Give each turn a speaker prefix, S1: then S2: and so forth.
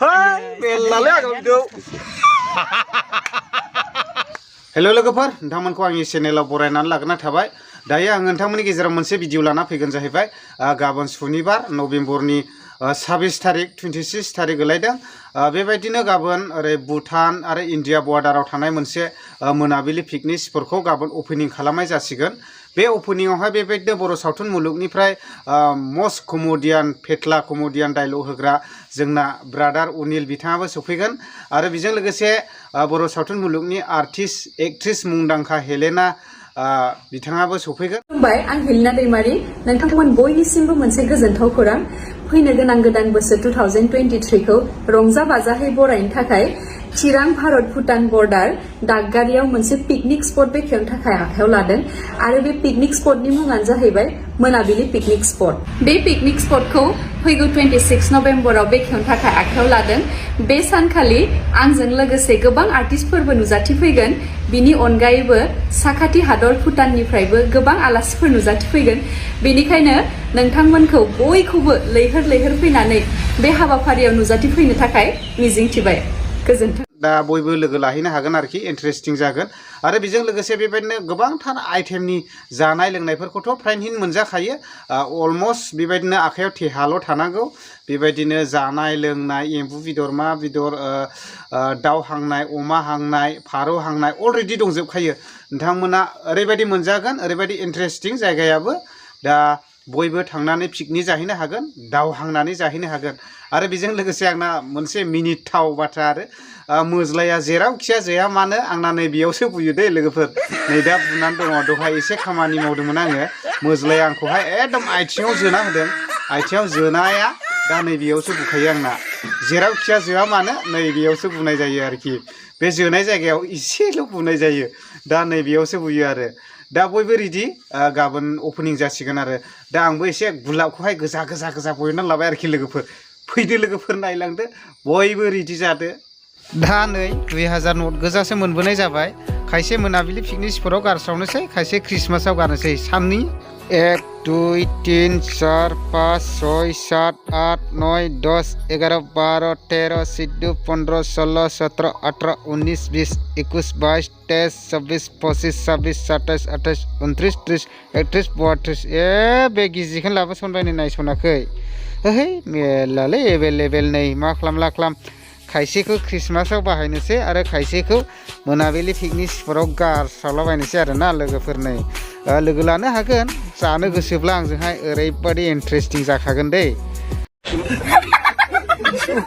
S1: Hai, melalui agak itu. Hello लोगोफोर नोंथांमोनखौ आंनि चेनेलाव बरायनानै लागोना थाबाय दायो आं नोंथांमोननि गेजेराव मोनसे भिडिअ लाना फैगोन जाहैबाय गाबोन सुनिबार नभेम्बरनि 26 तारिख 26 तारिख गोलैदों बेबायदिनो गाबोन ओरै भुटान आरो इन्डिया बर्डाराव थानाय मोनसे मोनाबिलि पिकनिक स्पटखौ गाबोन ओपनिं खालामनाय जासिगोन बे ओपनिंआवहाय बेबायदिनो बर' सावथुन मुलुगनिफ्राय मस्ट कमेडियान फेथला कमेडियान डायलग होग्रा जोंना ब्रादार अनिल बिथाङाबो सफैगोन आरो बेजों लोगोसे बर' सावथुन मुलुगनि आर्टिस्ट एक्ट्रेस मुंदांखा हेलेना बिथाङाबो सफैगोन।
S2: खुलुमबाय आं हेलेना दैमारि नोंथांमोन बयनिसिमबो मोनसे गोजोनथाव खौरां फैनो गोनां गोदान बोसोर 2023 खौ रंजा बाजाहै बरायनो थाखाय चिरां भारत भुटान बर्डार दागगारियाव मोनसे पिकनिक स्पट बेखेवनो थाखाय आखायाव लादों आरो बे पिकनिक स्पटनि मुङानो जाहैबाय मोनाबिलि पिकनिक स्पट बे पिकनिक स्पटखौ फैगौ 26 नभेम्बराव बेखेवनो थाखाय आखायाव लादों बे सानखालि आंजों लोगोसे गोबां आर्टिस्टफोरबो नुजाथिफैगोन बिनि अनगायैबो साखाथि हादर भुटाननिफ्रायबो गोबां आलासिफोर नुजाथिफैगोन बेनिखायनो नोंथांमोनखौ बयखौबो लैहोर लैहोर फैनानै बे हाबाफारियाव नुजाथिफैनो थाखाय मिजिंथिबाय गोजोन्थों।
S1: दा बयबो लोगो लाहैनो हागोन आरोखि इन्टारेस्टिं जागोन आरो बेजों लोगोसे बेबायदिनो गोबांथार आइटेमनि जानाय लोंनायफोरखौथ' फ्रायनो मोनजाखायो अलमस्ट बेबायदिनो आखायाव थेहाल' थानांगौ बेबायदिनो जानाय लोंनाय एम्बु बेदर मा बेदर दाउ हांनाय अमा हांनाय फारौ हांनाय अलरेडि दंजोबखायो नोंथांमोना ओरैबायदि मोनजागोन ओरैबायदि इन्टारेस्टिं जायगायाबो दा बयबो थांनानै पिकनिक जाहैनो हागोन दाउ हांनानै जाहैनो हागोन आरो बेजों लोगोसे आंना मोनसे मिनिथाव बाथ्रा आरो मोज्लाया जेरावखिया जाया मानो आंना नै बेयावसो बुयो दे लोगोफोर नै दा बुनानै दङ दहाय एसे खामानि मावदोंमोन आङो मोज्लाया आंखौहाय एकदम आथिङाव जोना होदों आथिङाव जोनाया दा नै बेयावसो बुखायो आंना जेरावखिया जोआ मानो नै बेयावसो बुनाय जायो आरोखि बे जोनाय जायगायाव एसेल' बुनाय जायो दा नै बेयावसो बुयो आरो दा बयबो रेडि गाबोन ओपनिं जासिगोन आरो दा आंबो एसे गुलाबखौहाय गोजा गोजा गोजा बयनानै लाबाय आरोखि लोगोफोर फैदो लोगोफोर नायलांदो बयबो रेडि जादो दा नै 2000 नट गोजासो मोनबोनाय जाबाय खायसे मोनाबिलि पिकनिक स्पटआव गारस्रावनोसै खायसे क्रिसमासआव गारनोसै साननि 1 2 3 4 5 6 7 8 9 10 11 12 13 14 15 16 17 18 19 20 21 22 23 24 25 26 27 28 29 30 31 32 ए बे गिजिखौनो लाबोसनबाय नायसनाखै है मेरलालै एभेलेबेल नै मा खालाम खायसेखौ क्रिसमासआव बाहायनोसै आरो खायसेखौ मोनाबिलि पिकनिक स्पटआव गारस्रावलाबायनोसै आरोना लोगोफोर नै लोगो लानो हागोन जानो गोसोब्ला आंजोंहाय ओरैबायदि इन्टारेस्टिं जाखागोन दै